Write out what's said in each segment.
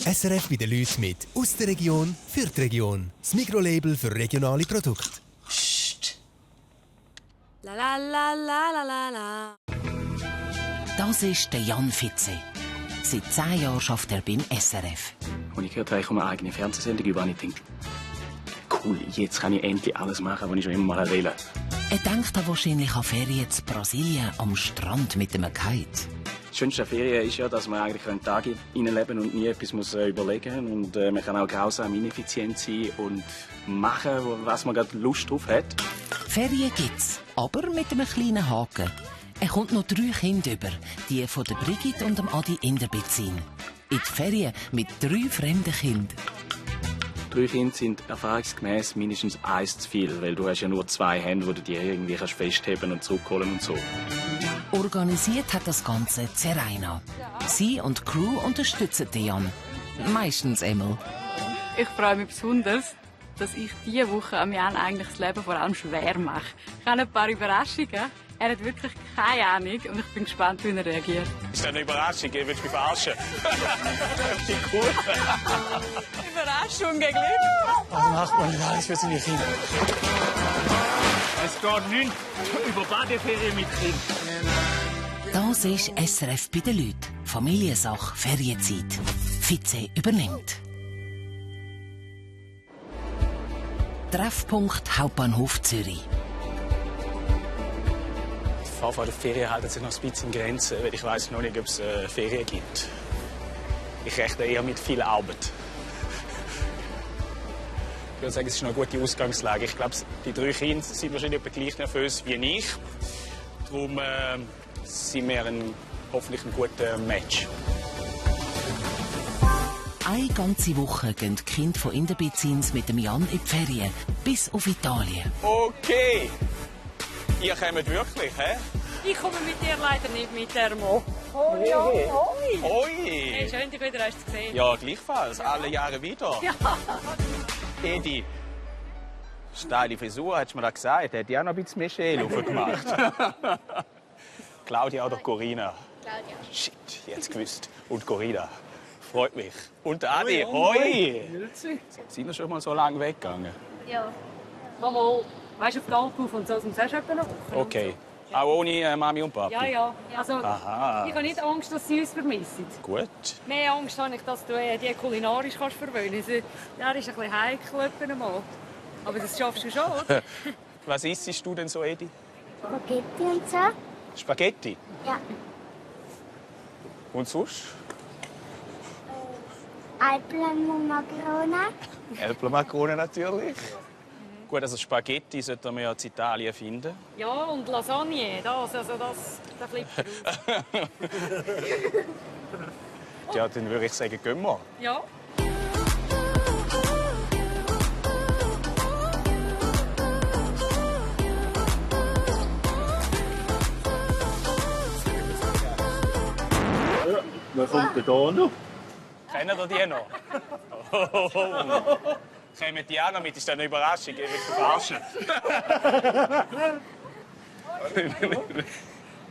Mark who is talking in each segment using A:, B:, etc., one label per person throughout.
A: SRF bei den Leuten mit «Aus der Region für die Region». Das Mikrolabel für regionale Produkte.
B: Psst.
C: La la la la la la la.
B: Das ist der Jan Fitze. Seit 10 Jahren arbeitet er beim SRF.
D: Als ich gehört habe, ich komme eine eigene Fernsehsendung über, habe ich gedacht, cool, jetzt kann ich endlich alles machen, was ich schon immer mal wollte.
B: Er denkt da wahrscheinlich an Ferien in Brasilien am Strand mit einem Kite.
D: Das Schönste an Ferien ist ja, dass man eigentlich einen Tag hineinleben und nie etwas muss überlegen muss. Und man kann auch grausam ineffizient sein und machen, was man gerade Lust drauf hat.
B: Ferien gibt's, aber mit einem kleinen Haken. Er kommt noch 3 Kinder über, die von der Brigitte und dem Adi Inderbezin. In die Ferien mit 3 fremden Kindern.
D: 3 Kinder sind erfahrungsgemäß mindestens 1 zu viel, weil du hast ja nur 2 Hände, wo du die irgendwie festheben und zurückholen und so.
B: Organisiert hat das Ganze Zeraina. Sie und die Crew unterstützen Jan. Meistens einmal.
E: Ich freue mich besonders, dass ich diese Woche am Jan eigentlich das Leben vor allem schwer mache. Ich habe ein paar Überraschungen. Er hat wirklich keine Ahnung und ich bin gespannt, wie er reagiert.
D: Ist das eine Überraschung? Willst du mich verarschen? Wie cool.
E: Überraschung, Glück.
D: Also macht man alles für seine Kinder. Es geht nicht über Badeferien mit Kindern.
B: Das ist SRF bei den Leuten. Familiensache, Ferienzeit. Fitze übernimmt. Treffpunkt Hauptbahnhof Zürich.
D: Die Vorfahrt der Ferien halten sich noch ein bisschen in Grenzen, weil ich weiss noch nicht, ob es Ferien gibt. Ich rechne eher mit viel Arbeit. Ich würde sagen, es ist noch eine gute Ausgangslage. Ich glaube, die 3 Kinder sind wahrscheinlich etwa gleich nervös wie ich. Darum sind wir hoffentlich ein guter Match.
B: Eine ganze Woche gehen die Kinder von Inderbezins mit dem Jan in die Ferien, bis auf Italien.
D: Okay, ihr kommt wirklich, hä?
C: Ich komme mit dir leider nicht mit, Ermo. Hoi, hoi, hoi.
D: Hoi!
C: Hey, schön, dich wieder zu sehen.
D: Ja, gleichfalls. Alle Jahre wieder.
C: Ja.
D: Edi, steile Frisur, hättest du mir das gesagt? Hätte ich auch noch ein bisschen mehr Schäl gemacht. Claudia oder Corinna?
F: Claudia.
D: Shit, jetzt gewusst. Und Corinna. Freut mich. Und Adi, hoi! Sind wir schon mal so lange weggegangen?
F: Ja.
C: Mama, weißt du, auf die Alp und so, sonst hast du etwa noch Wochen.
D: Okay. Auch ohne Mami und Papi?
C: Ja, ja. Also,
D: Aha.
C: ich habe nicht Angst, dass sie uns vermissen.
D: Gut.
C: Mehr Angst habe ich, dass du die kulinarisch kannst verwöhnen kannst. Der ist ein bisschen heikel mal. Aber das schaffst du schon, oder?
D: Was isst du denn so, Edi?
F: Spaghetti und so.
D: Spaghetti?
F: Ja.
D: Und sonst?
F: Eiblen und Macaroni.
D: Äpfelmakrone natürlich. Gut, also Spaghetti sollten wir ja in Italien finden.
C: Ja, und Lasagne, das flippt raus.
D: Ja, dann würde ich sagen, gehen wir.
C: Ja.
D: Wer kommt denn da noch? Kennen ihr die noch? Kommen die auch noch mit? Ist das eine Überraschung? Ich will dich verarschen.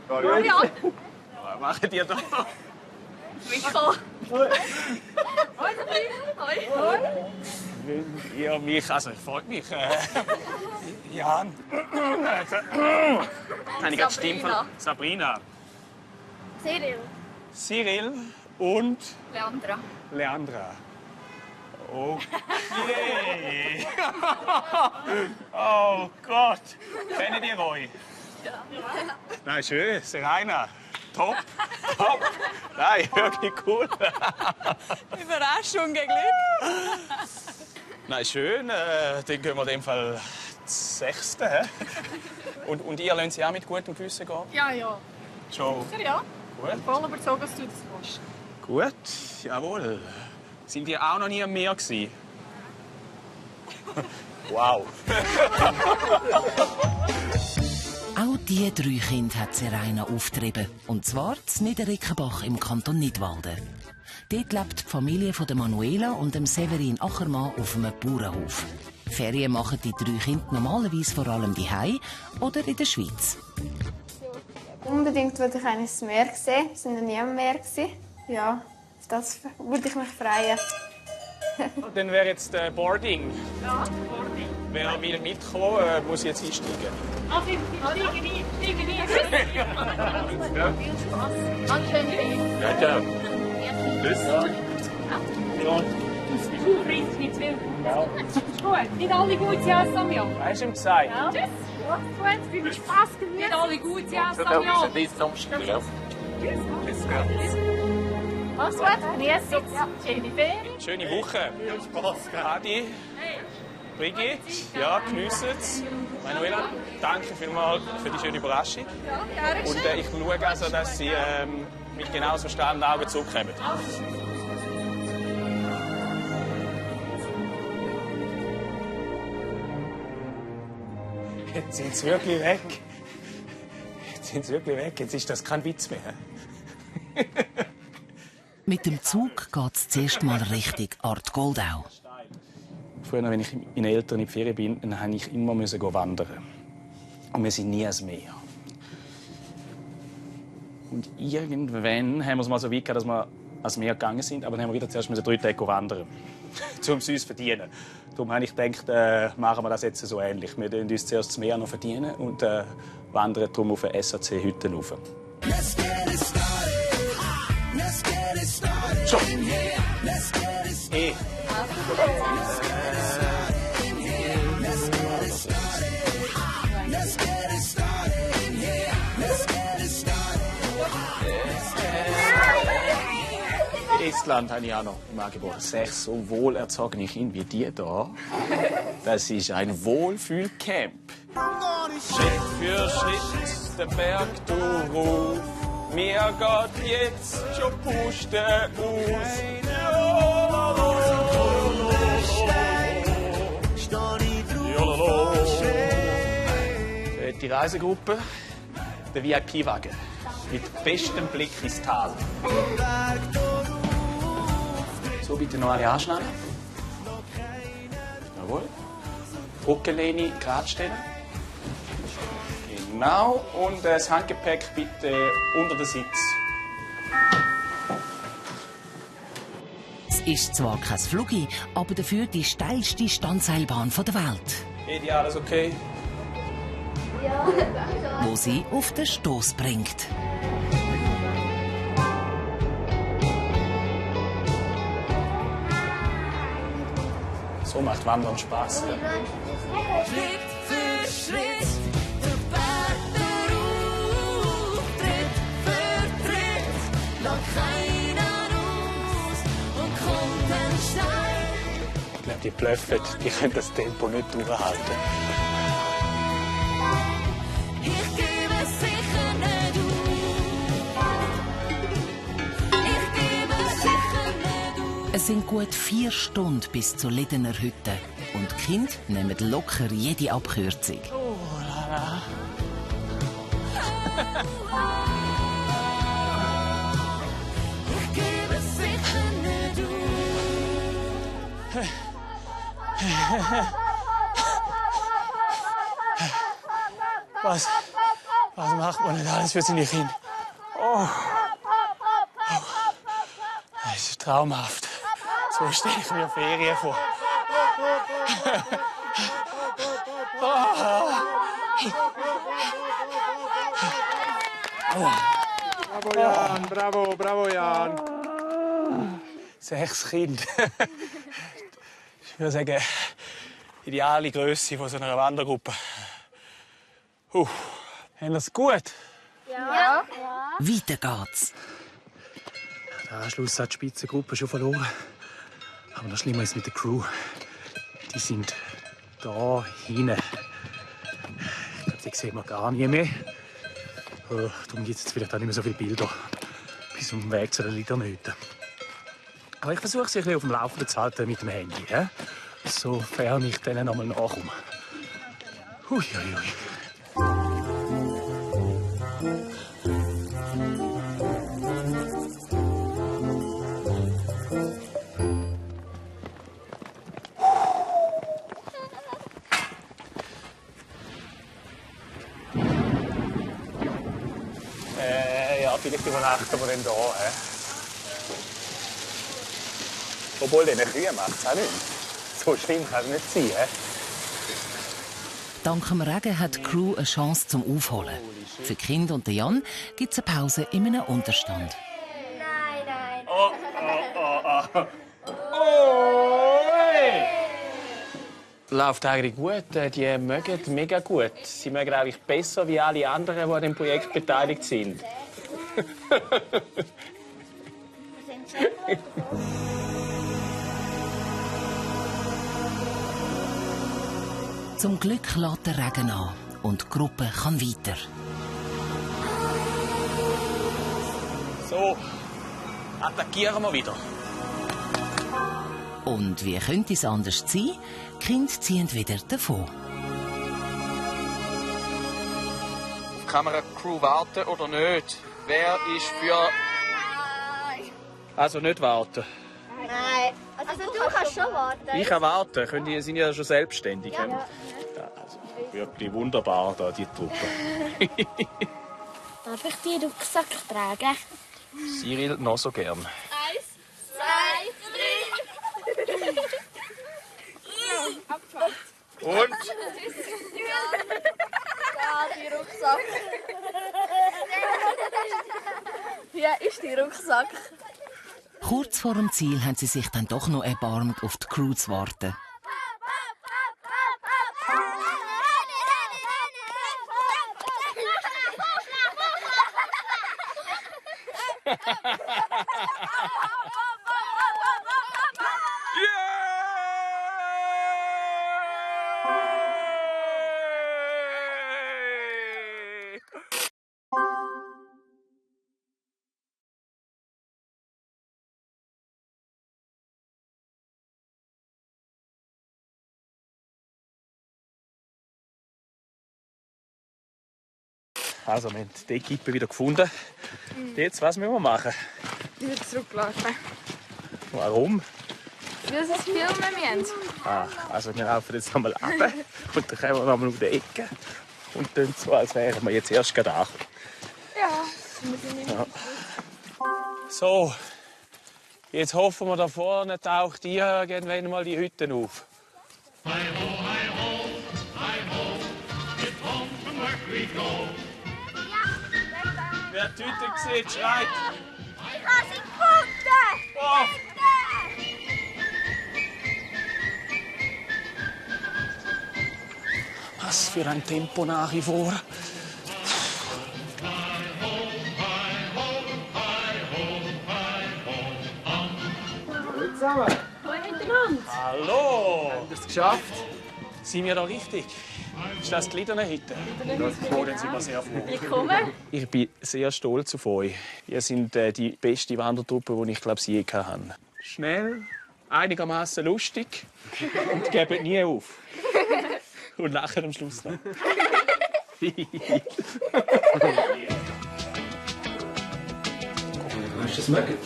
D: Was machen die da?
F: Michael.
D: Ja, mich, also freut mich. Jan. Habe ich gerade die Stimme von Sabrina.
F: Cyril.
D: Cyril und
F: Leandra.
D: Leandra. Okay. Oh Gott. Kennt ihr euch? Ja. Nein, schön. Serena. Top. Top. Nein, wirklich cool.
E: Überraschung, Glück.
D: Nein, schön. Dann gehen wir in dem Fall das 6. Und ihr lasst sie auch mit gutem Gewissen gehen?
E: Ja, ja.
D: Schon.
E: Ja.
D: Gut.
E: Voll überzeugt, dass du das willst.
D: Gut, jawohl. Sind ihr auch noch nie am Meer gewesen? Wow.
B: Auch diese 3 Kinder hat Serena aufgetrieben. Und zwar in Niederrickenbach im Kanton Nidwalden. Dort lebt die Familie von der Manuela und dem Severin Achermann auf einem Bauernhof. Ferien machen die 3 Kinder normalerweise vor allem daheim oder in der Schweiz.
F: Unbedingt wollte ich eines Meer sehen. Wir waren noch nie am Meer. Ja, Das würde ich mich freuen.
D: Dann wäre jetzt Boarding.
C: Ja, Boarding.
D: Wer will mitkommen, muss jetzt einsteigen.
C: Also, ich steige nie. Viel Spaß. Ganz schön viel.
D: Ja, ja. Tschüss. Ja.
C: Fritz, nicht zu viel. Ist gut. Nicht alle gutes Jahr, Samja.
D: Hast du ihm gesagt?
C: Ja. Tschüss. Gut, viel Spaß genießen. Nicht alle gutes Jahr, Samja. Mach's gut, genießt es. Schöne Ferien.
D: Schöne Woche. Viel Spaß. Adi, Brigitte, ja, geniessen es. Manuela, danke vielmals für die schöne Überraschung.
C: Ja, gerne
D: Und ich schaue also, dass Sie mit genauso starren Augen zurückkommen. Jetzt sind sie wirklich weg. Jetzt sind sie wirklich weg. Jetzt ist das kein Witz mehr.
B: Mit dem Zug geht es zuerst mal Richtung Art Goldau.
D: Früher, wenn ich mit meinen Eltern in die Ferien bin, dann musste ich immer wandern. Und wir sind nie ans Meer. Und irgendwann haben wir es mal so weit gehabt, dass wir ans Meer gegangen sind. Aber dann haben wir wieder zuerst 3 Tage wandern, um es uns zu verdienen. Darum habe ich gedacht, machen wir das jetzt so ähnlich. Wir verdienen uns zuerst das Meer noch verdienen und wandern darum auf eine SAC-Hütte rauf. So. Hey. Estland habe ich auch noch im Angebot. 6 so wohlerzogene Kinder wie die hier. Das ist ein Wohlfühlcamp. Schritt für Schritt den Berg rauf. Mir geht jetzt schon Puste aus. Die Reisegruppe, der VIP-Wagen mit bestem Blick ins Tal. So, bitte noch alle anschnallen. Jawohl. Rückenlehne gerade stellen. Genau. Und das Handgepäck bitte unter den Sitz.
B: Es ist zwar kein Flugi, aber dafür die steilste Standseilbahn der Welt.
D: Geht alles okay?
B: Wo sie auf den Stoss bringt.
D: So macht Wandern Spaß. Ja.
G: Schritt für Schritt, der Berg darauf, Tritt für Tritt, lässt keiner aus und kommt ein Stein.
D: Ich glaube, die bluffen, die können das Tempo nicht durchhalten.
G: Ich gebe sicher nicht auf. Ich gebe sicher nicht auf.
B: Es sind gut 4 Stunden bis zur Ledener Hütte. Und die Kinder nehmen locker jede Abkürzung.
G: Ich gebe sicher nicht auf.
D: Was macht man nicht alles für seine Kinder? Oh. Das ist traumhaft. So stelle ich mir Ferien vor.
H: Bravo Jan, bravo Jan.
D: 6 Kinder. Ich würde sagen, ideale Größe von so einer Wandergruppe. Haben wir es gut?
F: Ja.
B: Weiter geht's.
D: Der Anschluss hat die Spitzengruppe schon verloren. Aber das Schlimme ist mit der Crew. Die sind da hinten. Ich glaube, die sehen wir gar nie mehr. Darum gibt es jetzt vielleicht auch nicht mehr so viele Bilder bis zum Weg zu der Liedernhütte. Aber ich versuche sie ein bisschen auf dem Laufenden zu halten mit dem Handy. Ja? Sofern ich denen noch mal nachkomme. Hui, hui, hui. Ja, vielleicht übernachten wir dann hier. Obwohl, den Kühen macht es auch nicht. So schlimm kann es nicht sein. He?
B: Dank dem Regen hat die Crew eine Chance zum Aufholen. Für die Kinder und Jan gibt es eine Pause in einem Unterstand.
F: Nein.
D: Läuft eigentlich gut. Die mögen mega gut. Sie mögen eigentlich besser wie alle anderen, die an dem Projekt beteiligt sind.
B: Zum Glück lässt der Regen an und die Gruppe kann weiter.
D: So, attackieren wir wieder.
B: Und wie könnte es anders sein? Die Kinder ziehen wieder davon.
I: Auf Kameracrew warten oder nicht? Wer ist für...
D: Also nicht warten.
F: Nein. Also du kannst schon warten.
D: Ich kann warten. Die sind ja schon selbstständig.
F: Ja.
D: Ja, also, wirklich wunderbar, da, die Truppe.
F: Darf ich den Rucksack tragen?
D: Cyril noch so gern.
F: 1, 2, 3.
D: Und?
F: Ja, die Rucksack. Hier ist die Rucksack.
B: Kurz vor dem Ziel haben sie sich dann doch noch erbarmt, auf die Crew zu warten.
D: Also, wir haben die Equipe wieder gefunden. Jetzt, was müssen wir machen?
E: Wieder zurücklaufen.
D: Warum?
E: Weil sie es filmen müssen.
D: Also wir laufen jetzt einmal ab und dann kommen wir nochmal auf die Ecke und tun so, als wären wir jetzt erst gerade angekommen.
E: Ja.
D: So, jetzt hoffen wir, da vorne taucht irgendwann mal die Hütte auf. Wer die Hütte sieht, schreit.
F: Ich habe sie gefunden!
D: Oh. Was für ein Tempo nach wie vor.
H: Zusammen.
D: Hallo!
H: Haben wir es geschafft?
D: Sind wir da richtig? Ist das die Liedernhütte? Oh, dann sind wir sehr froh.
E: Willkommen.
D: Ich bin sehr stolz auf euch. Ihr seid die beste Wandertruppe, die ich glaube je hatte. Schnell, einigermaßen lustig und gebt nie auf. Und lachen am Schluss noch.
H: Hast du das mögen?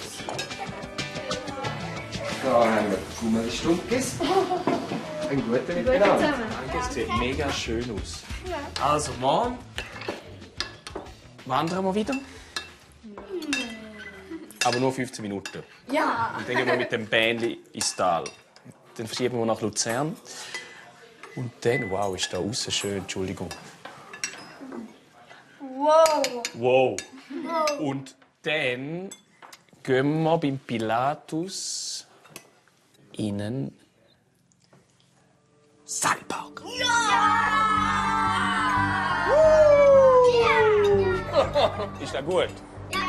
H: Da haben wir Gummeli-Stumpkis. Ein guter miteinander.
D: Das sieht mega schön aus. Also, morgen wandern wir wieder. Aber nur 15 Minuten.
F: Ja.
D: Und dann gehen wir mit dem Bähnli ins Tal. Dann verschieben wir nach Luzern. Und dann, wow, ist da außen schön, Entschuldigung.
F: Wow.
D: Wow. Und dann gehen wir beim Pilatus in einen Saalpark. Ist das gut?
F: Ja.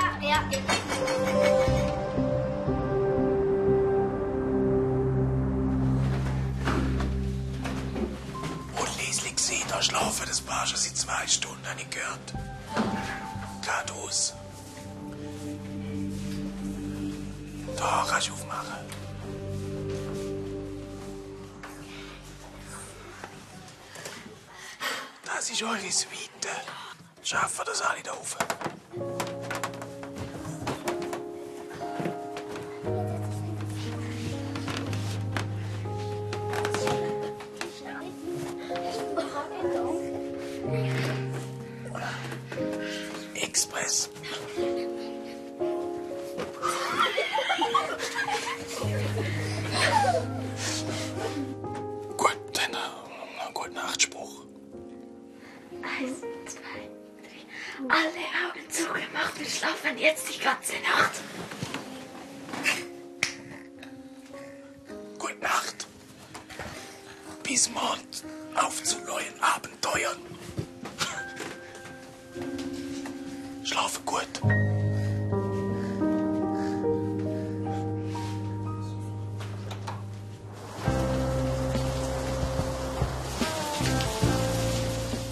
D: Und Leslie gesehen, da schlafen das Paar schon seit 2 Stunden, habe ich gehört. Geradeaus. Da kannst du aufmachen. Das ist eure Suite. Schaffen das alle da oben. Express.
F: 1, 2, 3. Alle Augen zugemacht. Wir schlafen jetzt die ganze Nacht.
D: Gute Nacht. Bis morgen. Auf zu neuen Abenteuern. Schlafe gut.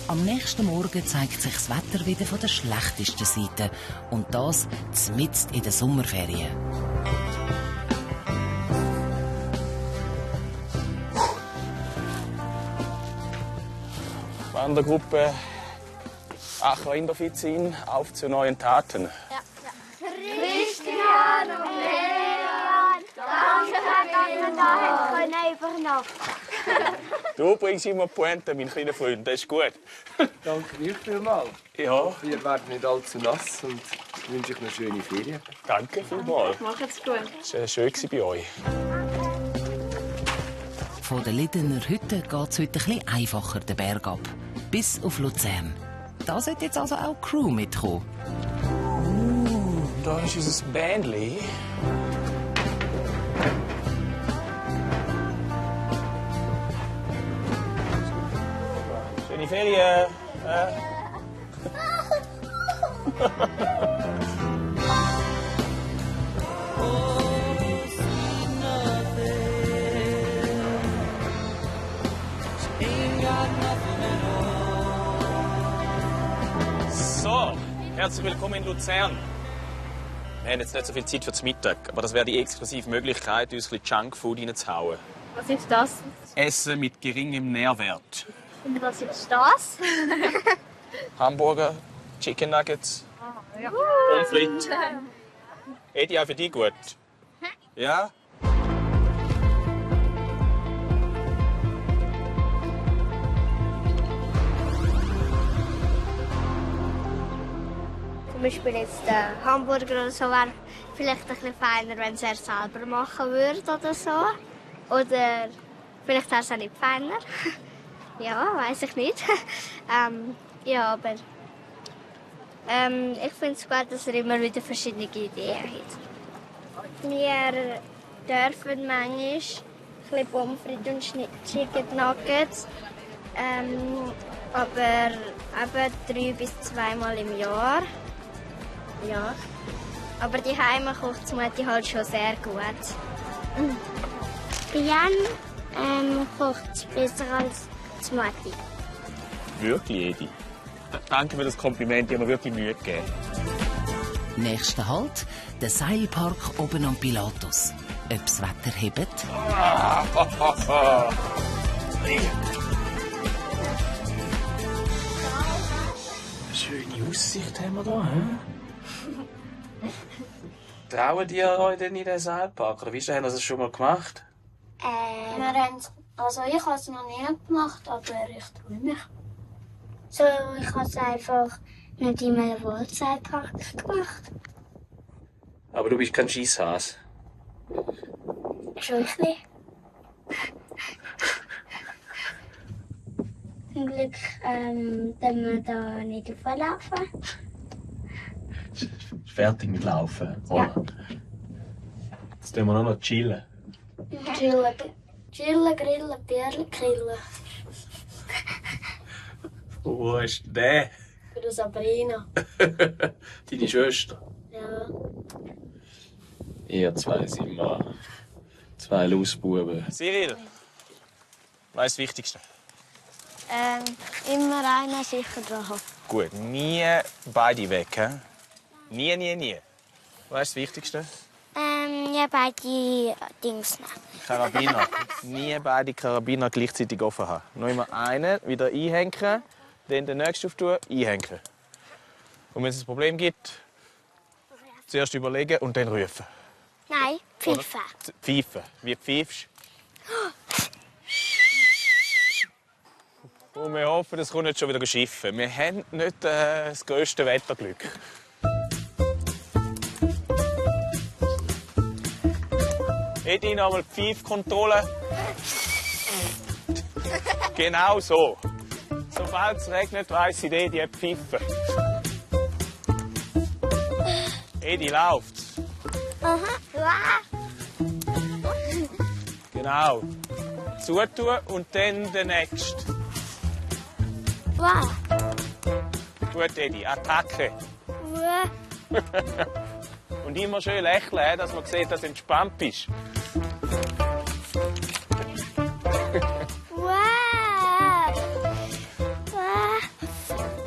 B: Am nächsten Morgen zeigt sich das Wetter wieder von der schlechtesten Seite. Und das mitten in den Sommerferien.
J: Wandergruppe Acher Indoffizin auf zu neuen Taten.
F: Christian und Leon, danke, dass wir da übernachten.
J: Du bringst immer Pointe, mein kleiner Freund, das ist gut.
H: Danke dir vielmals.
J: Ja.
H: Wir werden nicht allzu nass und wünsche euch eine schöne Ferien.
J: Danke vielmals.
E: Macht's gut.
J: Es war schön bei euch.
B: Von der Lidener Hütte geht es heute ein bisschen einfacher den Berg ab. Bis auf Luzern. Da sollte jetzt also auch die Crew mitkommen.
J: Da ist unser Bändli. Schöne Ferien. So, herzlich willkommen in Luzern. Wir haben jetzt nicht so viel Zeit für das Mittag, aber das wäre die exklusive Möglichkeit, uns ein bisschen Junkfood reinzuhauen.
E: Was ist das?
J: Essen mit geringem Nährwert.
F: Und was ist das?
J: Hamburger, Chicken Nuggets, Pommes frites. Edi, auch für dich gut? Ja?
F: Zum Beispiel jetzt der Hamburger oder so wäre vielleicht ein bisschen feiner, wenn es er selber machen würde oder so. Oder vielleicht wäre es auch nicht feiner. Ja, weiß ich nicht. Ja, aber ich finde es gut, dass er immer wieder verschiedene Ideen hat. Wir dürfen manchmal ein bisschen Pommes frites und Chicken Nuggets. Aber eben 3 bis 2 Mal im Jahr. Ja. Aber die Heime kocht die Mutti halt schon sehr gut. Jan kocht besser als die Mutti.
J: Wirklich, Edi? Danke für das Kompliment, ich habe mir wirklich Mühe gegeben.
B: Nächster Halt, der Seilpark oben am Pilatus. Ob das Wetter hebt?
J: Eine schöne Aussicht haben wir hier. Trauen ihr euch denn in den Seilpark? Oder wie haben das schon mal gemacht?
F: Wir haben's, also ich habe es noch nie gemacht, aber ich tue mich. So, ich habe es einfach nicht in einem Wollzeitpark gemacht.
J: Aber du bist kein Scheisshase.
F: Schon ein bisschen. Zum Glück dürfen wir da nicht auflaufen.
J: Fertig mit Laufen.
F: Ja.
J: Jetzt tun wir nur noch chillen.
F: Chillen, grillen, Bierchen, grillen.
J: Wo ist der?
F: Für die Sabrina.
J: Deine Schwester.
F: Ja.
J: Ihr zwei sind mal 2 Lausbuben. Cyril, was ist das Wichtigste?
F: Immer einer sicher dran.
J: Gut, nie beide weg. He? Nie, nie, nie. Was ist das Wichtigste?
F: Ja, beide Dings nehmen.
J: Karabiner. Nie beide Karabiner gleichzeitig offen haben. Nur immer einen wieder einhängen, dann den nächsten auftun, einhängen. Und wenn es ein Problem gibt, zuerst überlegen und dann rufen.
F: Nein, pfeifen.
J: Pfeifen. Wie pfeifst du? Und wir hoffen, es kommt nicht schon wieder schiffen. Wir haben nicht das grösste Wetterglück. Edi, nochmal die Pfeifkontrolle. Genau so. Sobald es regnet, weiss ich, die pfeifen. Edi, läuft's.
F: Aha.
J: Genau. Zutun und dann der nächste.
F: Wow.
J: Gut, Edi, Attacke.
F: Wow.
J: Und immer schön lächeln, dass man sieht, dass du entspannt bist.
F: Wow. Wow.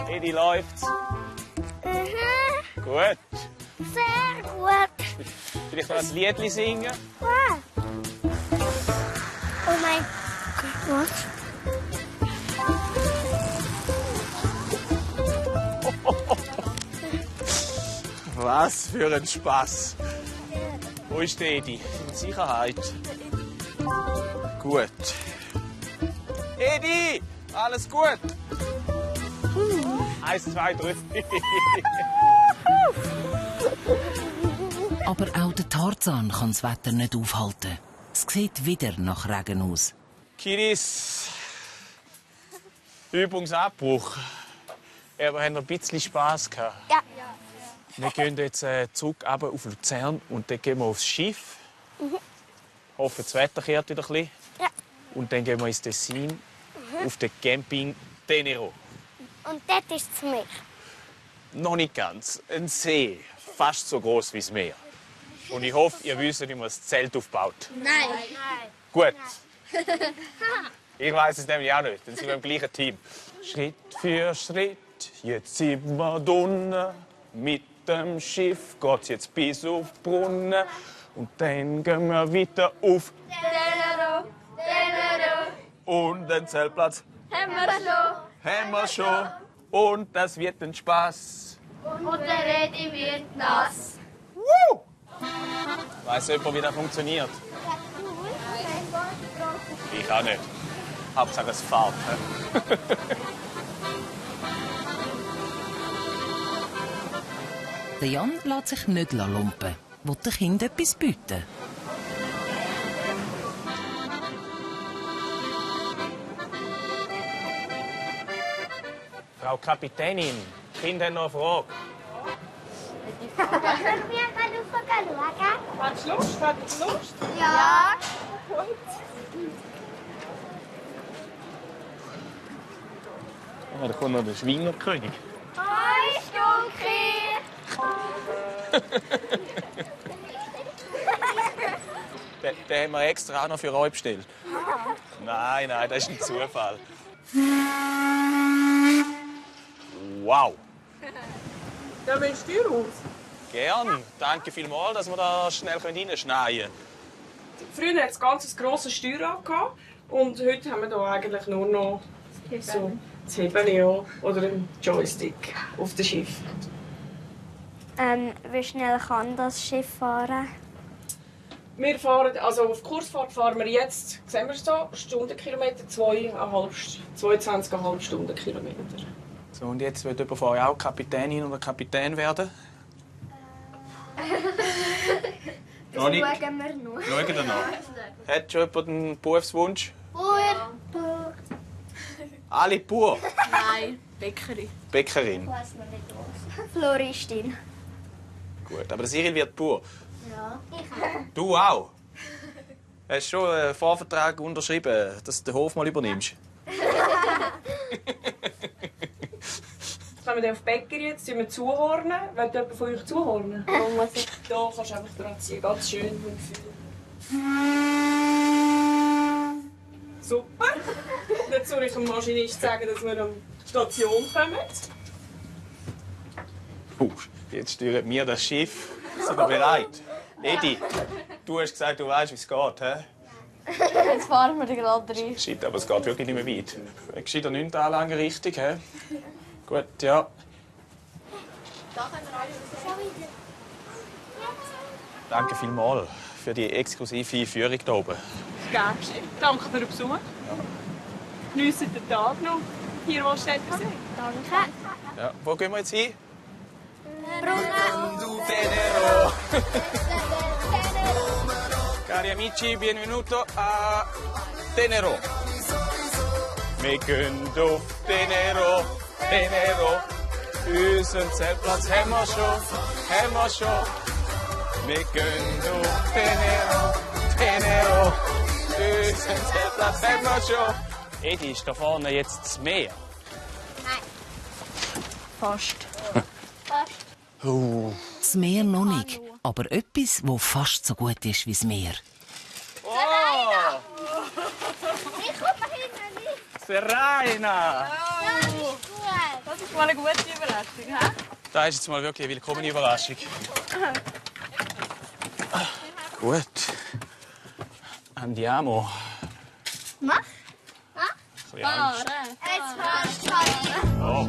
J: Edi, läuft's.
F: Mhm.
J: Gut.
F: Sehr gut.
J: Vielleicht noch ein Liedli singen?
F: Wow. Oh mein Gott.
J: Was für ein Spaß. Wo ist der Edi? In Sicherheit. Gut. Edi, alles gut? 1, 2, 3.
B: Aber auch der Tarzan kann das Wetter nicht aufhalten. Es sieht wieder nach Regen aus.
J: Kiddies, Übungsabbruch. Aber wir haben noch ein bisschen Spass gehabt.
F: Ja.
J: Wir gehen jetzt zurück runter auf Luzern und dann gehen wir aufs Schiff. Hoffen, das Wetter kehrt wieder ein bisschen.
F: Ja.
J: Und dann gehen wir ins Tessin auf den Camping Tenero.
F: Und dort ist es Meer.
J: Noch nicht ganz. Ein See, fast so groß wie das Meer. Und ich hoffe, ihr wisst, wie man das Zelt aufbaut.
F: Nein.
J: Gut. Ich weiß es nämlich auch nicht. Dann sind wir im gleichen Team. Schritt für Schritt, jetzt sind wir drinnen. Mit dem Schiff geht's jetzt bis auf die Brunnen. Und dann gehen wir weiter auf
G: Tenero, Tenero,
J: und den Zeltplatz haben wir schon. Und das wird ein Spaß.
G: und der Redi wird nass.
J: Weiss jemand, wie das funktioniert? Ich auch nicht. Hauptsache es fährt.
B: Der Jan lässt sich nicht lumpen. Will den Kindern etwas bieten.
J: Frau Kapitänin, Kinder haben noch eine Frage.
F: Können wir mal schauen?
C: Hast du Lust? Hast du Lust?
F: Ja.
J: Ja, da kommt noch der Schweinerkönig.
F: Hoi, Stunki.
J: Den haben wir extra auch noch für euch bestellt. Nein, das ist ein Zufall. Wow.
C: Ja, willst du raus?
J: Gern. Danke vielmals, dass wir da schnell reinschneiden können.
C: Früher hatte es ganz grosses Steuerrad und heute haben wir hier eigentlich nur noch so das Hebel, ja, oder einen Joystick auf dem Schiff.
F: Wie schnell kann das Schiff fahren?
C: Wir fahren, also auf Kursfahrt fahren wir jetzt, sehen wir es hier, Stundenkilometer, 22,5 Stundenkilometer.
J: So, und jetzt wird jemand von euch auch Kapitänin oder Kapitän werden?
F: Das
J: Noch nicht?
F: schauen wir noch.
J: Schauen wir noch. Hat schon jemand einen Berufswunsch?
F: Pur.
J: Alle pur.
E: Nein, Bäckerin.
J: Bäckerin.
F: Weiß noch nicht was. Floristin.
J: Gut, aber der Cyril wird pur.
F: Ja.
J: Du auch? Hast du schon einen Vorvertrag unterschrieben, dass du den Hof mal übernimmst?
C: Wenn wir dann auf die Bäckerin jetzt zuhornen, will jemand von euch zuhornen?
F: Wo muss ich?
C: Da kannst du einfach dran ziehen, ganz schön mit dem Gefühl. Super. Jetzt soll ich dem Maschinist sagen, dass wir an die Station kommen.
J: Jetzt steuern wir das Schiff. Sind wir bereit? Edi, du hast gesagt, du weißt, wie es geht. He?
E: Jetzt fahren wir gerade rein.
J: Shit, aber es geht wirklich nicht mehr weit. Geschieht der 9. Anlage richtig? He? Gut, ja. Danke vielmals für die exklusive Führung hier oben.
C: Gern geschehen. Danke für den Besuch. Geniessen den Tag noch. Hier, wo steht ihr?
F: Danke.
J: Ja, wo gehen wir jetzt hin?
G: Tenero.
J: Cari amici, benvenuto a Tenero. Wir gehen auf Tenero, Tenero. Unseren Zeltplatz haben wir schon. Wir gehen auf Tenero, Tenero. Unseren Zeltplatz haben wir schon. Edi, ist da vorne jetzt das Meer?
F: Nein.
K: Fast.
B: Das Meer noch nicht, aber etwas, das fast so gut ist wie das Meer.
J: Oh!
F: Ich komme da hinten nicht.
J: Serena!
E: Das ist mal eine gute Überraschung, hä?
J: Das ist jetzt mal wirklich eine willkommene Überraschung. Gut. Andiamo.
F: Mach.
J: Angst.
F: Jetzt fast.
J: Oh.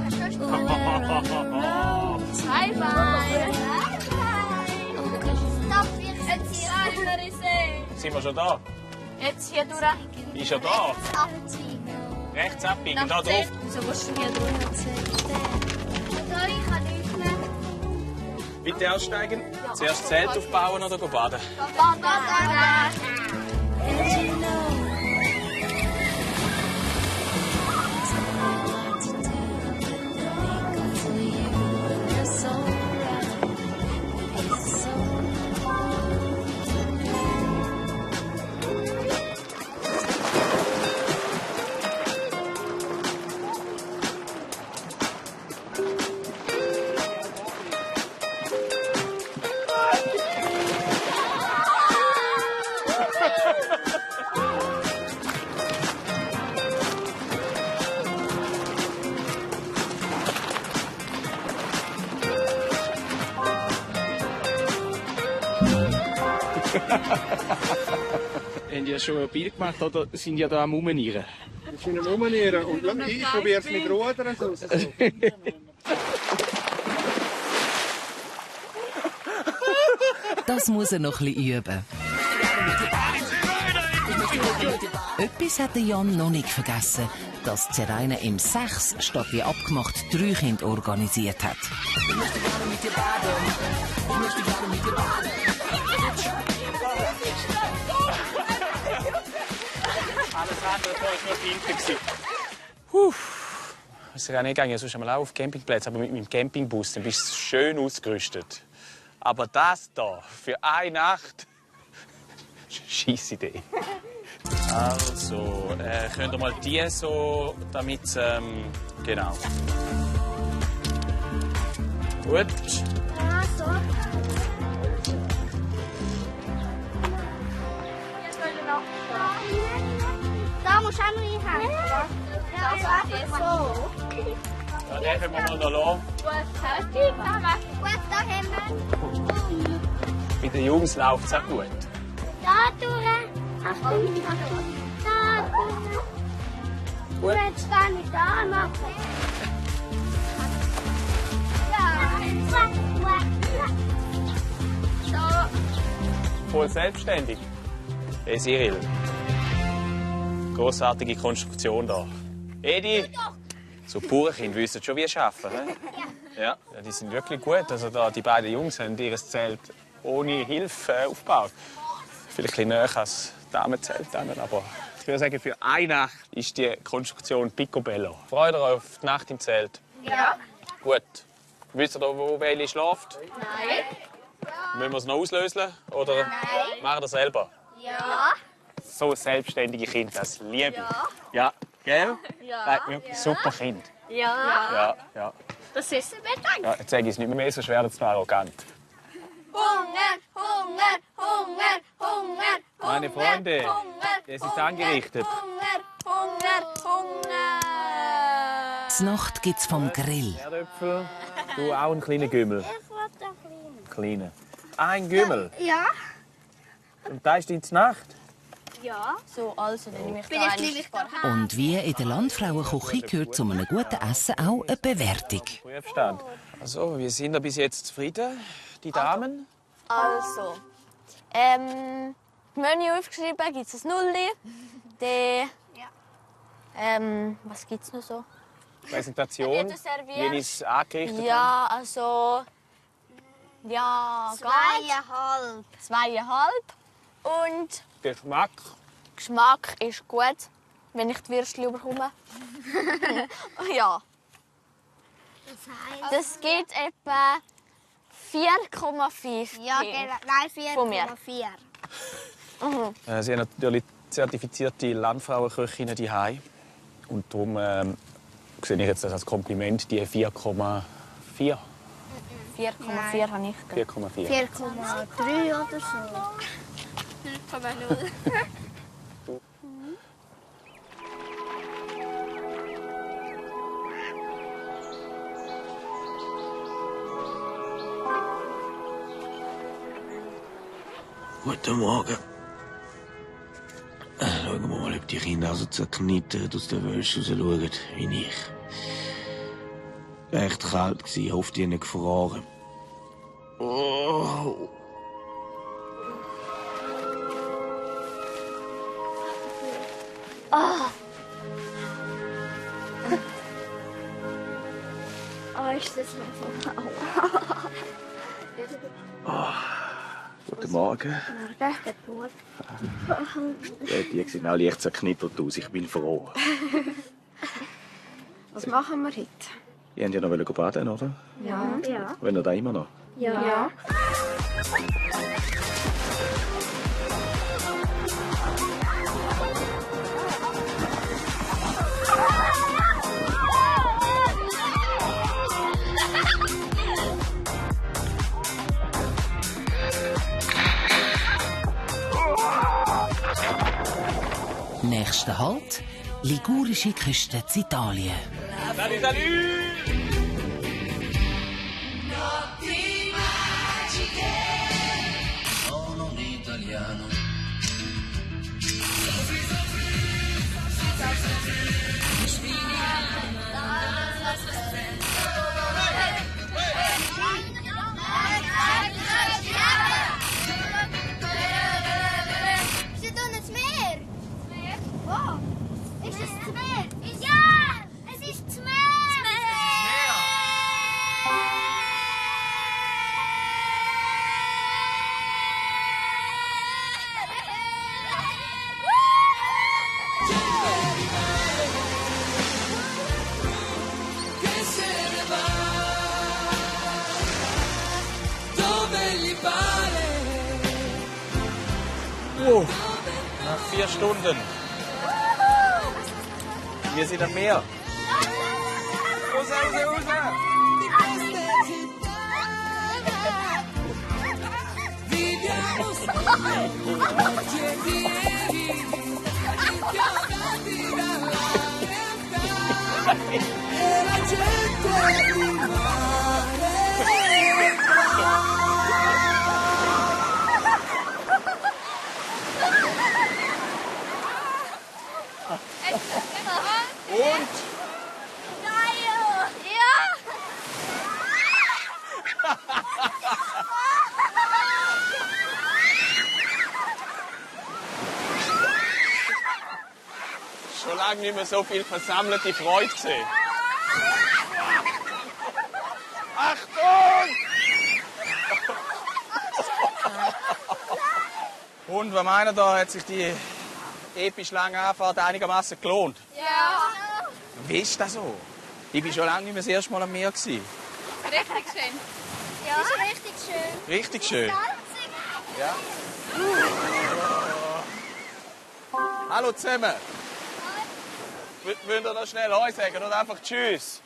F: Zwei Beine. Stopp, wir sind hier.
G: Andere See.
J: Sind wir schon da?
G: Jetzt hier durch.
J: Ist schon da?
F: Abziehen.
J: Rechts abbiegen, da drauf.
G: Wieso musst du hier durchziehen?
F: Sorry, ich kann nicht mehr.
J: Bitte aussteigen. Zuerst Zelt aufbauen oder baden? Haben die schon ein Bild gemacht oder sind die da am Umnieren?
L: Wir sind am Umnieren und ich probiere es mit Rudern. So.
B: Das muss er noch ein bisschen üben. Etwas hat Jan noch nicht vergessen, dass Zeraina im 6 statt wie abgemacht 3 Kinder organisiert hat.
J: Alles andere war nur hinten. Es ist ja nicht gegangen, sonst einmal auch auf Campingplätzen, aber mit meinem Campingbus, dann bist du schön ausgerüstet. Aber das da für eine Nacht, scheisse Idee. Also, könnt ihr mal die so, damit genau. Gut.
F: Ja, so. Da musst du auch noch reinhängen. Ja, also einfach so.
J: Ja, den können wir mal noch lassen.
F: Gut, da haben wir.
J: Bei den Jungs läuft es auch gut.
F: Da durch. Achtung, Achtung. Da durch.
J: Gut.
F: Jetzt kann ich da machen. Ja.
J: Voll selbstständig. Hey Cyril. Grossartige Konstruktion da. Edi, so Bauernkinder wissen schon, wie sie arbeiten. Ja, die sind wirklich gut. Also da, die beiden Jungs haben ihr Zelt ohne Hilfe aufgebaut. Vielleicht ein bisschen näher als Damenzelt, aber ich würde sagen, für eine Nacht ist die Konstruktion picobello. Freut ihr euch auf die Nacht im Zelt?
F: Ja.
J: Gut. Wisst ihr, wo welche schläft?
F: Nein.
J: Müssen wir es noch auslösen? Oder
F: Nein.
J: machen wir selber?
F: Ja.
J: So selbstständige Kinder, das liebe ich. Ja, gell?
F: Ja.
J: Wirklich super Kind.
F: Ja.
J: Ja.
F: Das ist ein Bedank.
J: Ja, jetzt sage ich es nicht mehr so schwer, das war arrogant.
G: Hunger, Hunger, Hunger, Hunger,
J: Meine Freunde,
G: Hunger,
J: es ist angerichtet.
G: Hunger, Hunger, Hunger.
B: Zur Nacht gibt's vom Grill.
J: Erdäpfel, du auch einen kleinen Gümmel.
F: Ich wollte einen kleinen.
J: Kleinen. Ein Gümmel?
F: Ja.
J: Und da ist deine Nacht?
F: Ja.
G: So, also, dann nehme ich da
F: Vielleicht
G: einen
F: nehme ich
G: Spar.
B: Und wie in der Landfrauenküche gehört zu einem guten Essen auch eine Bewertung.
J: Prüfstand. Also, wir sind da bis jetzt zufrieden, die Damen?
G: Also, Menü aufgeschrieben, gibt es ein Nulli. Was gibt es noch so?
J: Präsentation, wie es angerichtet haben.
G: Ja, also... Ja,
F: 2,5.
G: 2,5. Und
J: Geschmack.
G: Geschmack ist gut. wenn ich die Würstchen bekomme. Ja. Das gibt etwa 4,5.
F: Ja, nein,
G: von mir.
F: 4,4.
D: Sie haben natürlich zertifizierte Landfrauenköchinnen zu Hause. Und darum sehe ich jetzt das als Kompliment, die 4,4.
G: 4,4 habe ich gegeben.
D: 4,4.
F: 4,3 oder so.
G: 0,0.
M: Guten Morgen. Schauen wir mal, ob die Kinder also zerknittert aus der Wäsche raus schauen, wie ich. Echt kalt gsi, hofft ihr nicht gefroren. Oh.
F: Oh. Oh, ist das noch
M: Oh. Guten Morgen. Die sehen auch leicht zerknittert aus. Ich bin froh.
K: Was machen wir heute?
M: Ihr wollt ja noch baden, oder?
K: Ja.
M: Wollt ihr da immer noch?
K: Ja.
B: Nächster Halt: ligurische Küste in Italien.
J: Salut, salut!
N: Sono un italiano.
F: Ist da das Meer? Wo? Ist es das Meer? Ja! Es ist das Meer!
N: Che se ne va dove gli pare.
J: Wow. Nach 4 Stunden. Wir sind am Meer. Raus, raus, raus!
N: Viviamo oggi e ieri, inchiodati dalla realtà e la gente rimane.
J: Und? Schon lange nicht mehr so viel versammelte Freude gesehen. Achtung! Und was meinen da, hat sich die episch lange Anfahrt einigermaßen gelohnt?
G: Ja.
J: Wie ist das so? Ich war schon lange nicht mehr das erste Mal am Meer.
G: Richtig schön.
F: Ja, ist richtig schön.
J: Richtig schön. Ja. Hallo zusammen. Wollt ihr noch schnell Heu sagen oder einfach Tschüss?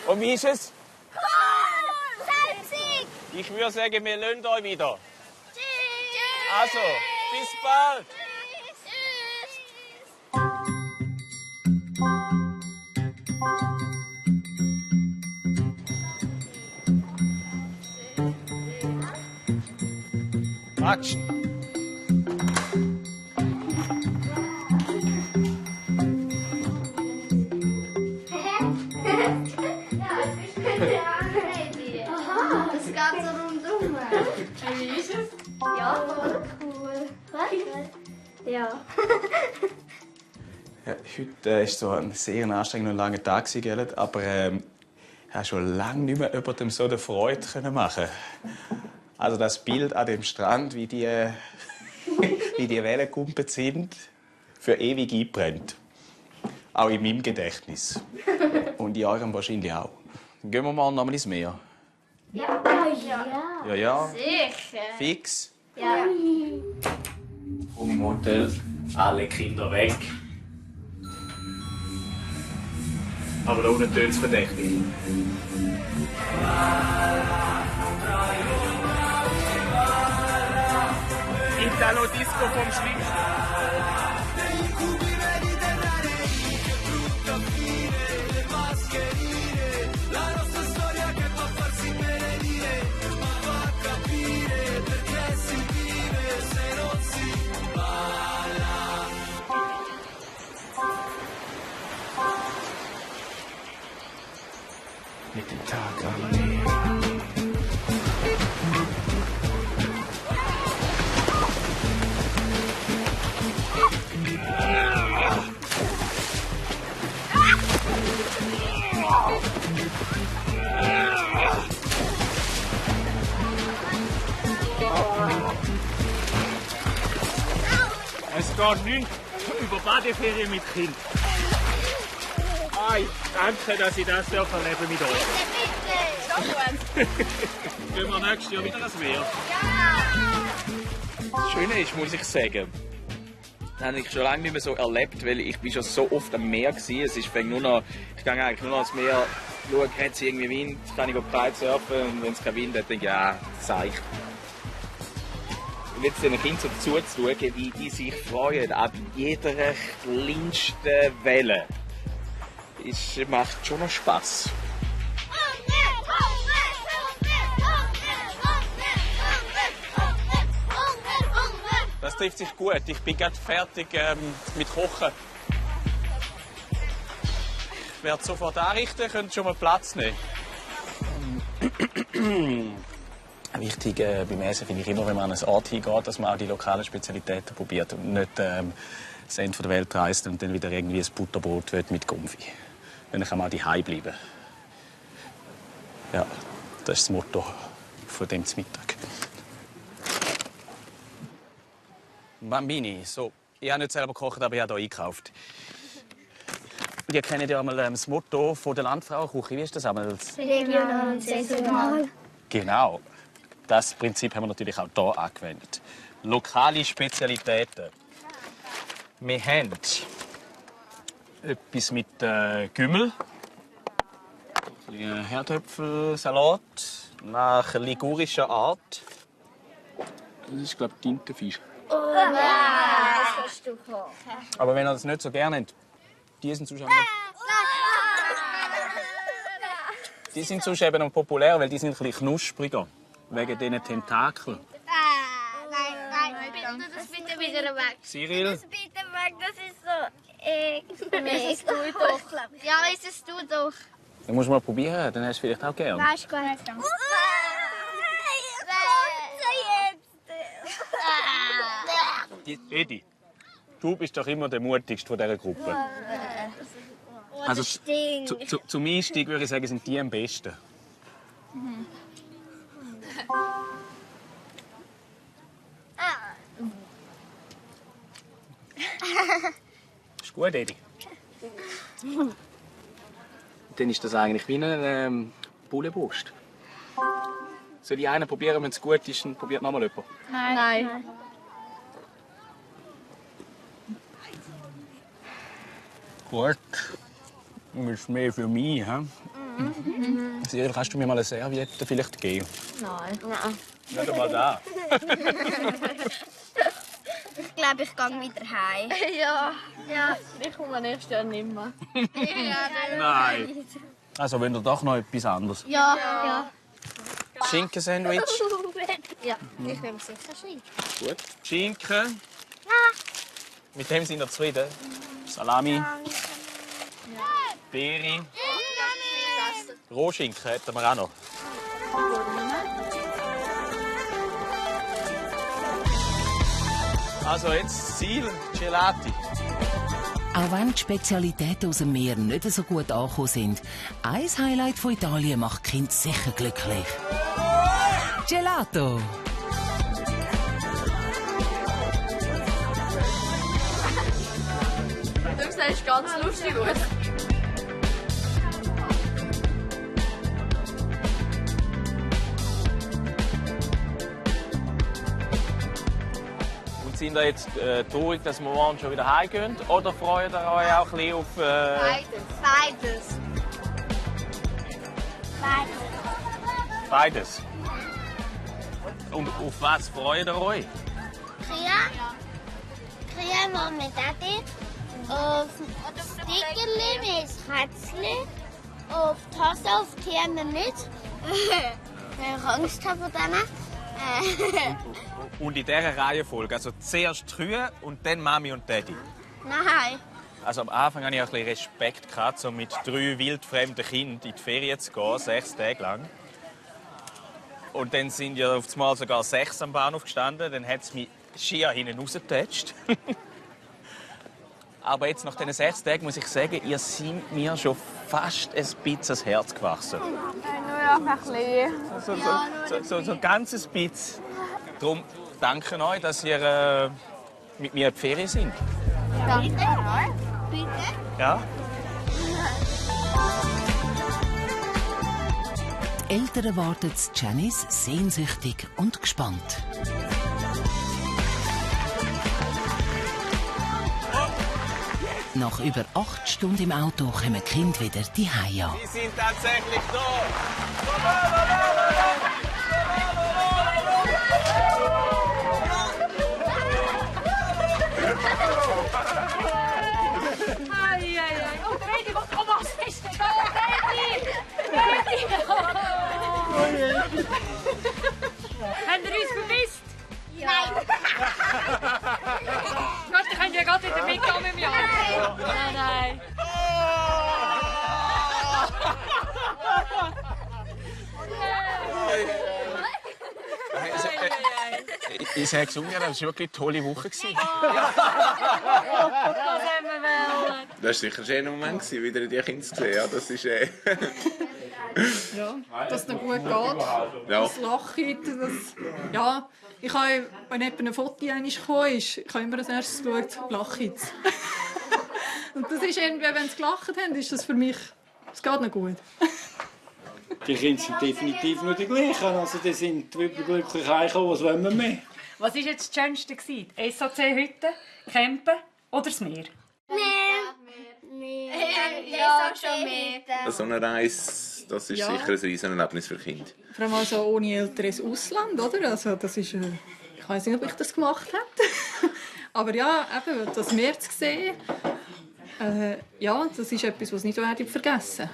J: Und wie ist es?
F: Cool! Salzig!
J: Ich würde sagen, wir lassen euch wieder. Tschüss! Also, bis bald! Action!
F: Aha, das geht so rundum. Wie ist es? Ja, cool. Ja.
J: Ja, heute war so ein sehr anstrengender und langer Tag, aber Ich habe schon lange nicht mehr jemandem so eine Freude machen. Also das Bild an dem Strand, wie die Wellen gekumpelt sind, für ewig eingebrannt. Auch in meinem Gedächtnis. Und in eurem wahrscheinlich auch. Gehen wir morgen nochmal ins Meer?
F: Ja.
J: Ja.
F: Sicher.
J: Fix?
F: Ja.
D: Und im Hotel alle Kinder weg. Aber da unten tönt es verdächtig.
J: Italo-Disco vom Schlimmsten.
D: Mit dem Tag am Meer.
J: Es geht nicht über Badeferien mit Kind. Danke, dass ich das erleben mit euch.
F: Bitte.
J: Gehen wir nächstes Jahr wieder ans Meer? Das Schöne ist, muss ich sagen, das habe ich schon lange nicht mehr so erlebt, weil ich bin schon so oft am Meer war. Ich gehe eigentlich nur noch ans Meer, schaue, hat es irgendwie Wind, kann ich breit surfen und wenn es keinen Wind hat, denke ich, ja, seicht. Und jetzt den Kindern so zuzuschauen, wie die sich freuen ab jeder kleinsten Welle. Es macht schon noch Spass. Das trifft sich gut. Ich bin gerade fertig mit Kochen. Ich werde sofort anrichten, könnt schon mal Platz nehmen. Wichtig beim Essen finde ich immer, wenn man an einen Ort hingeht, dass man auch die lokalen Spezialitäten probiert und nicht das Ende der Welt reist und dann wieder irgendwie ein Butterbrot mit Gumpfi. Dann kann man auch daheim bleiben. Ja, das ist das Motto von dem Mittag. Bambini, so, ich habe nicht selber gekocht, aber ich habe hier eingekauft. Und ihr kennt ja einmal das Motto von der Landfrauenküche. Wie ist das einmal?
F: Regional und saisonal.
J: Genau. Das Prinzip haben wir natürlich auch hier angewendet. Lokale Spezialitäten. Wir haben etwas mit Gümmel, ein Herdöpfelsalat nach ligurischer Art. Das ist, glaube ich, Tintenfisch.
F: Oh nein, das kannst du kochen.
J: Aber wenn ihr das nicht so gerne habt, die sind sonst die sind sonst eben noch populär, weil die sind ein bisschen knuspriger. Wegen diesen Tentakeln.
F: Nein, bitte das bitte wieder weg.
J: Cyril?
F: Das bitte weg, das ist so eklig. Du doch. Ja, ist es du doch.
J: Dann musst du mal probieren, dann hast du es vielleicht auch gern.
F: Nein, ist gut.
J: Edi, du bist doch immer der mutigste von dieser Gruppe. Also zum Einstieg würde ich sagen, sind die am besten. Ist gut, Edi. Dann ist das eigentlich wie eine Bullenbrust. Soll ich einen probieren, wenn es gut ist, dann probiert noch mal jemand?
E: Nein.
J: Gut. Das ist mehr für mich. He? Cyril, kannst du mir mal eine Serviette vielleicht geben?
G: Nein.
J: Nicht einmal da.
F: Ich glaube, ich gehe wieder heim. Ja.
G: Ich komme nächstes Jahr nicht mehr.
J: Nein. Also, wenn du doch noch etwas anderes.
F: Ja.
J: Schinkensandwich.
F: Ja, ich nehme sicher Schinken.
J: Gut. Schinken. Mit dem sind wir zufrieden. Salami. Beere. Rohschinken hätten wir auch noch. Also jetzt Ziel Gelati.
B: Auch wenn die Spezialitäten aus dem Meer nicht so gut angekommen sind, ein Highlight von Italien macht die Kinder sicher glücklich. Gelato!
G: Du siehst ganz lustig aus.
J: Sind ihr jetzt traurig, dass wir morgen schon wieder heimgehen? Oder freut ihr euch auch ein bisschen auf...
F: Beides.
J: Beides? Und auf was freut ihr euch?
F: Kria machen mit Daddy. Auf Stickerli mit Kätzli. Auf die Hose, auf die Hände nicht. Weil ich Angst habe vor denen.
J: Und in dieser Reihenfolge, also zuerst die Kühe und dann Mami und Daddy?
F: Nein.
J: Also am Anfang hatte ich ein bisschen Respekt, so mit 3 wildfremden Kindern in die Ferien zu gehen, 6 Tage lang. Und dann sind ja auf einmal sogar 6 am Bahnhof gestanden, dann hat es mich schier hinten rausgetatscht. Aber jetzt nach diesen 6 Tagen muss ich sagen, ihr seid mir schon fast ein bisschen ans Herz gewachsen.
G: Nur noch ein bisschen.
J: So ein ganzes bisschen. Darum danke euch, dass ihr mit mir in die Ferien sind.
F: Danke. Bitte.
J: Ja?
B: Die Eltern warten Janice sehnsüchtig und gespannt. Nach über 8 Stunden im Auto kommen die Kinder wieder die Hause an.
J: Sie sind tatsächlich da!
N: Oh, Freddy, was ist denn da? Freddy! Habt ihr uns vermisst?
F: Nein.
N: Gott, ihr könnt ja gerade wieder mitgehen mit mir. Nein.
J: Ich sage gesungen, das war wirklich eine tolle Woche.
N: Das haben wir wollen.
O: Das war sicher ein schöner Moment, wieder die Kinder zu sehen. Ja, das ist
P: Ja, dass es noch gut geht.
O: Ja.
P: Das Lachen, das... Ja, ich habe, wenn jemand ein Foto gekommen ist, ich habe immer als erstes geschaut, lachen. Und das ist irgendwie, wenn sie gelacht haben, ist das für mich... Es geht noch gut.
Q: Die Kinder sind definitiv nicht die gleichen. Also die sind überglücklich heimgekommen. Was wollen wir mehr?
N: Was war jetzt das Schönste? Die SAC-Hütte, Campen oder das Meer?
F: Meer. Ja, schon mehr.
O: So eine Reise, das ist sicher ein Riesenerlebnis für Kinder.
P: Vor allem also ohne Eltern ins Ausland, oder? Also das ist... Ich weiß nicht, ob ich das gemacht hätte. Aber ja, eben, das Meer zu sehen, ja, das ist etwas, was ich nicht vergessen werde.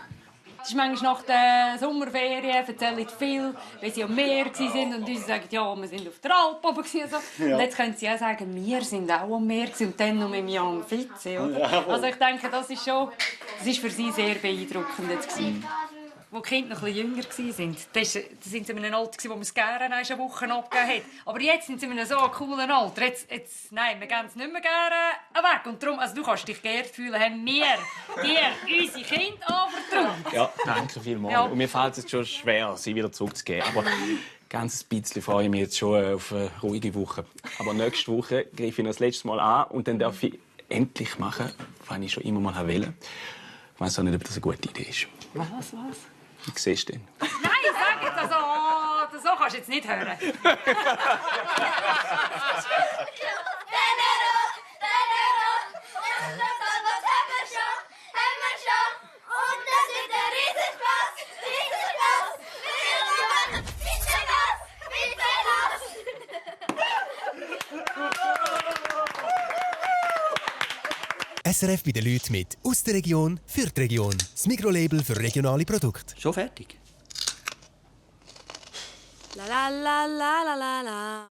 N: Es ist manchmal nach den Sommerferien, erzählen viel, weil sie am Meer waren und uns sagen, ja, wir sind auf der Alp oben. So. Ja. Und jetzt können sie auch sagen, wir sind auch am Meer und dann noch mit dem Jan Fitze. Oder? Ja. Also ich denke, das ist für sie sehr beeindruckend. Jetzt Als die Kinder noch ein bisschen jünger waren, da sind sie in einem Alter, wo man es gerne eine Woche abgegeben hat. Aber jetzt sind sie in einem so coolen Alter. Nein, wir geben es nicht mehr gerne weg. Und darum, also du kannst dich geehrt fühlen, haben wir dir unsere Kinder anvertraut.
J: Ja, danke vielmals. Ja. Und mir fällt es schon schwer, sie wieder zurückzugeben. Aber ganz ein bisschen freue ich mich jetzt schon auf eine ruhige Woche. Aber nächste Woche greife ich das letzte Mal an und dann darf ich endlich machen, was ich schon immer mal wollte. Ich weiss auch nicht, ob das eine gute Idee ist.
N: Was?
J: Wie siehst du denn?
N: Nein, sag jetzt also, so kannst du jetzt nicht hören.
A: SRF bei den Leuten mit «Aus der Region für die Region». Das Mikrolabel für regionale Produkte.
R: Schon fertig?
G: La la la la la la.